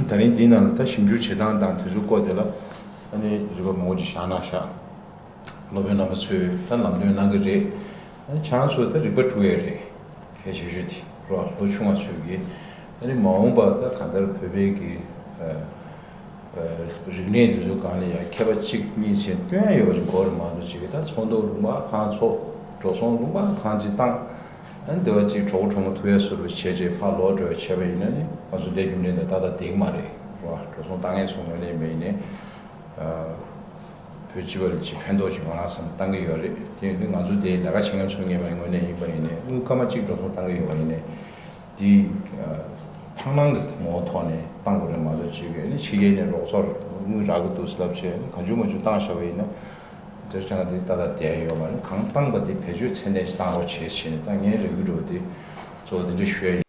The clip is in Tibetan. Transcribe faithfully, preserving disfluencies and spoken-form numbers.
ད་རིང་འདི་ནང་ལ་ད་ཞིབ་འཇུག་བྱེད་སྟངས་དང་དེ་ཚོའི་སྐོར་དེ་ལ་ཨ་ནི་རིག་པ་མང་པོ་ཅིག་བཞག་གནང་ཤག་སློབ་དཔོན་རྣམ་པ་ཚོས་ད་ལམ་སྟོན་གནང་གི་རེད། ཨ་ནི་ཁྱེད་རང་ཚོས་ད་རིག་པ་དཀྲུག་ཡས་རེད། གལ་ཆེ་ཤོས་དེ་རོ། ལོ་ཆུང་བ་ཚོས་ཀྱིས་ཨ་ནི་མ་འོངས་པ་ད་གང་ལྟར་བོད་པའི་གི་ཨ་ཨ་རིག་གནས་དེ་ཚོའི་སྒང་ལ་ཡང་མཁས་པ་གཅིག་གཉིས་ཟེར་སྟོན་ཡ་ཡོད་པ་ཅིག་དགོས་རེད་མ་གཏོགས་ཅིག་གི་ད་ཚོགས་འདུ་ལུང་པ་གང་ཚོགས། འགྲོ་སོང་ལུང་པ་གང་ཅིག་བཏང་། ཨ་ནི་དེ་བ་ཅིག་གྲོགས་པོ་གྲོགས་མོ་ཐུག་ཡ་བཟོ་འདྲ་བྱས་རྗེས་ཕར་ལོག་འགྲོ་བྱས་པ་ཡིན་ན་ནི་ང་ཚོ་འདས་རྒྱུན་ལས་ད་ཏག་ཏག་འགྲིག་མ་རེད་རོ། འགྲོ་སོང་བཏང་མཁན་ཚོ་ངོས་ནས་ཡིན་པ་ཡིན་ནའི་ཨ་བོད་སྤྱི་པ་ལ་ཅིག་ཕན་ཐོགས་ཅིག་ཡོང་རག་བསམ་བཏང་གི་ཡོད་རེད། དེ་ཡིན་དུས་ང་ཚོ་དེ་ལས་ཀ་བྱེད་མཁན་ཚོ་ངེས་པ་ངོས་ནས་ཡིན་པ་ཡིན་ནའི་དངུལ་སྐར་མ་གཅིག་འགྲོ་སོང་བཏང་གི་ཡོད་པ་ཡིན་ནའི་དེ་ཐང་ནང་གི་ངོ་བོ་ཐོག་ནས་བཏང་དགོས་རེད་མ་གཏོགས་ཅིག་ཨ་ནི་ཕྱི་རྒྱལ་ནས་རོགས་ཚོར་དངུལ་རག་གི་འདུག་ཟེར་ལབ་བྱས་གང་བྱུང་མང་བྱུང་བཏང་བཞག་པ་ཡིན་ན། དེར་བྱས་ན་དེ་ཏག་ཏག་བསྡད་ཡོད་མ་རེད། གང་བཏང་པ་དེ་བེད་སྤྱོད་ཚད་ལྡན་ཞིག་བཏང་རོགས་བྱེད་ཞེས་ནས་ད་ངས་རེ་སྐུལ་འགྲོ་བ་དེ་གཙོ་བོ་དེ་འདྲ་ཞུ་ཡ་ཡིན།